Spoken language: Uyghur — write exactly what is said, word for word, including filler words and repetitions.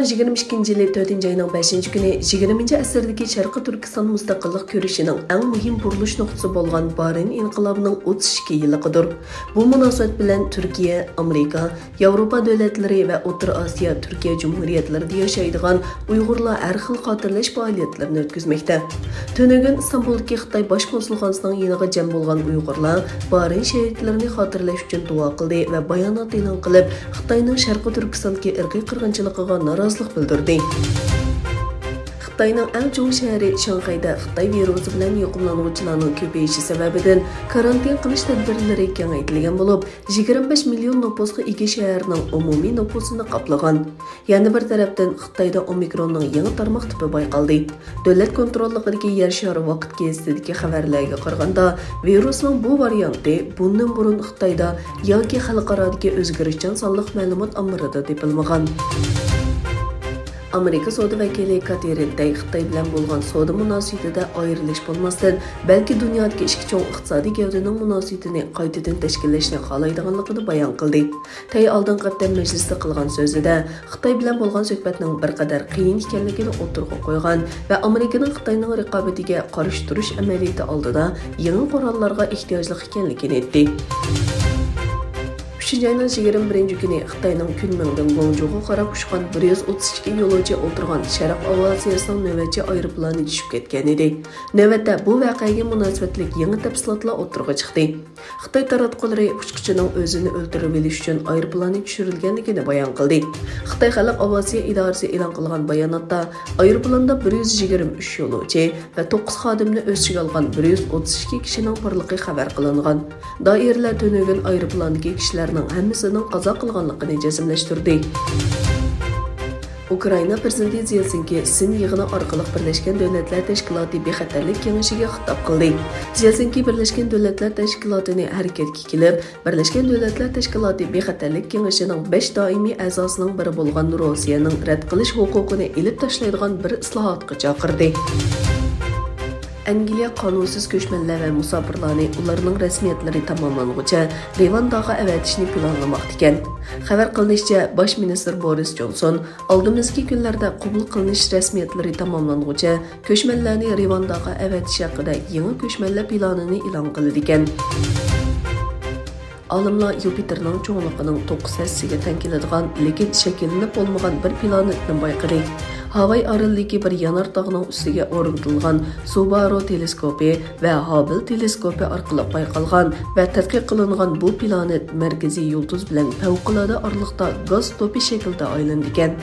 يىگىرمە ئىككىنچى يىلى تۆتىنچى ئاينىڭ بەشىنچى كۈنى يىگىرمىنچى ئەسىردىكى شەرقىي تۈركىستان مۇستەقىللىق كۈرىشىنىڭ ئەڭ مۇھىم بۇرۇلۇش نۇقتىسى بولغان بارىن ئىنقىلابىنىڭ ئوتتۇز ئىككى يىللىقىدۇر. بۇ مۇناسىۋەت بىلەن تۈركىيە، ئامېرىكا، ياۋروپا دۆلەتلىرى ۋە ئوتتۇرا ئاسىيا، تۈركىيە جۇمھۇرىيەتلىرىدە ياشايدىغان ئۇيغۇرلار ھەر خىل خاتىرىلەش پائالىيەتلىرىنى ئۆتكۈزمەكتە. تۈنۈگۈن ئىستانبۇلدىكى خىتاي باش كونسۇلخانىسىنىڭ يېنىغا جەم بولغان ئۇيغۇرلار بارىن شېھىتلىرىنى خاتىرىلەش ئۈچۈن دۇئا قىلدى ۋە بايانات ئېلان قىلىپ، خىتاينىڭ شەرقىي تۈركىستاندىكى ئىرقىي قىرغىنچىلىقىغا نارازىلىق بىلدۈردى. خىتاينىڭ ئەڭ چوڭ شەھىرى شاڭخەيدە خىتاي ۋىرۇسى بىلەن يۇقۇملانغۇچىلارنىڭ كۆپىيىشى سەۋەبىدىن كارانتىن قىلىش تەدبىرلىرى كېڭەيتىلگەن بولۇپ، يىگىرمە بەش مىليون نوپۇسقا ئىگە شەھەرنىڭ ئومۇمىي نوپۇسىنى قاپلىغان. يەنە بىر تەرەپتىن، خىتايدا ئومىكروننىڭ يېڭى تارماق تىپى بايقالدى. دۆلەت كونتروللۇقىدىكى يەر شارى ۋاقىت گېزىتىدىكى خەۋەرلەرگە قارىغاندا، ۋىرۇسنىڭ بۇ ۋارىيانتى بۇندىن بۇرۇن خىتايدا ياكى خەلقئارادىكى ئۆزگىرىشچان سانلىق مەلۇمات ئامبىرىدا تېپىلمىغان. ئامېرىكا سودا ۋەكىلى كاتېرىن تەي خىتاي بىلەن بولغان سودا مۇناسىۋىتىدە ئايرىلىش بولماستىن، بەلكى دۇنيادىكى ئىككى چوڭ ئىقتىسادىي گەۋدىنىڭ مۇناسىۋىتىنى قايتىدىن تەشكىللەشنى خالايدىغانلىقىنى بايان قىلدى. تەي ئالدىنقى ھەپتە مەجلىستە قىلغان سۆزىدە، خىتاي بىلەن بولغان سۆھبەتنىڭ بىر قەدەر قىيىن ئىكەنلىكىنى ئوتتۇرىغا قويغان ۋە ئامېرىكىنىڭ خىتاينىڭ رىقابىتىگە قارشى تۇرۇش ئەمەلىيىتى ئالدىدا يېڭى قوراللارغا ئېھتىياجلىق ئىكەنلىكىنى ئېيتتى. ئۈچىنچى ئاينىڭ يىگىرمە بىرىنچى كۈنى خىتاينىڭ كۈنمىڭدىن گۇاڭجۇغا قاراپ ئۇچقان بىر يۈز ئوتتۇز ئىككى يولۇچى ئولتۇرغان شەرق ئاۋىئاتسىيەسىنىڭ نۆۋەتچى ئايروپىلانى چۈشۈپ كەتكەن ئىدى. نۆۋەتتە بۇ ۋەقەگە مۇناسىۋەتلىك يېڭى تەپسىلاتلار ئوتتۇرىغا چىقتى. خىتاي تاراتقۇلىرى ئۇچقۇچىنىڭ ئۆزىنى ئۆلتۈرۈۋېلىش ئۈچۈن ئايروپىلانى چۈشۈرۈلگەنلىكىنى بايان قىلدى. خىتاي خەلق ئاۋىئاتسىيە ئىدارىسى ئېلان قىلغان باياناتتا، ئايروپىلاندا بىر يۈز يىگىرمە ئۈچ يولۇچى ۋە توققۇز خادىمنى ئۆز ئىچىگە ئالغان بىر يۈز ئوتتۇز ئىككى كىشىنىڭ بارلىقى خەۋەر قىلىنغان. دائىرىلەر تۈنۈگۈن ئايروپىلاندىكى كىشىلەرنىڭ ھەممىسىنىڭ قازا قىلغانلىقىنى جەزملەشتۈردى. ئۇكرائىنا پىرېزىدېنتى زېلېنسكىي سىن يىغىنى ئارقىلىق بىرلەشكەن دۆلەتلەر تەشكىلاتى بىخەتەرلىك كېڭىشىگە خىتاب قىلدى. زېلېنسكىي بىرلەشكەن دۆلەتلەر تەشكىلاتىنى ھەرىكەتكە كېلىپ، بىرلەشكەن دۆلەتلەر تەشكىلاتى بىخەتەرلىك كېڭىشىنىڭ بەش دائىمىي ئەزاسىنىڭ بىرى بولغان روسىيەنىڭ رەت قىلىش ھوقۇقىنى ئېلىپ تاشلايدىغان بىر ئىسلاھاتقا چاقىردى. ئەنگلىيە قانۇنسىز كۆچمەنلەر ۋە مۇساپىرلارنى ئۇلارنىڭ رەسمىيەتلىرى تاماملانغۇچە رىۋانداغا ئەۋەتىشنى پىلانلىماقتا ئىكەن. خەۋەر قىلىنىشىچە، باش مىنىستىر بورىس جونسون ئالدىمىزدىكى كۈنلەردە قوبۇل قىلىنىش رەسمىيەتلىرى تاماملانغۇچە كۆچمەنلەرنى رىۋانداغا ئەۋەتىش ھەققىدە يېڭى كۆچمەنلەر پىلانىنى ئېلان قىلىدىكەن. ئالىملار يۇپىتېرنىڭ چوڭلۇقىنىڭ توققۇز ھەسسىسىگە تەڭ كېلىدىغان، لېكىن شەكىللىنىپ بولمىغان بىر پلانېتنى بايقىدى. ھاۋاي ئارىلىدىكى بىر يانار تاغنىڭ ئۈستىگە ئورنىتىلغان سۇبارو تېلېسكوپى ۋە ھاببل تېلېسكوپى ئارقىلىق بايقالغان ۋە تەتقىق قىلىنغان بۇ پلانېت مەركىزىي يۇلتۇز بىلەن پەۋقۇلئاددە ئارىلىقتا گاز توپى شەكلىدە ئايلىنىدىكەن.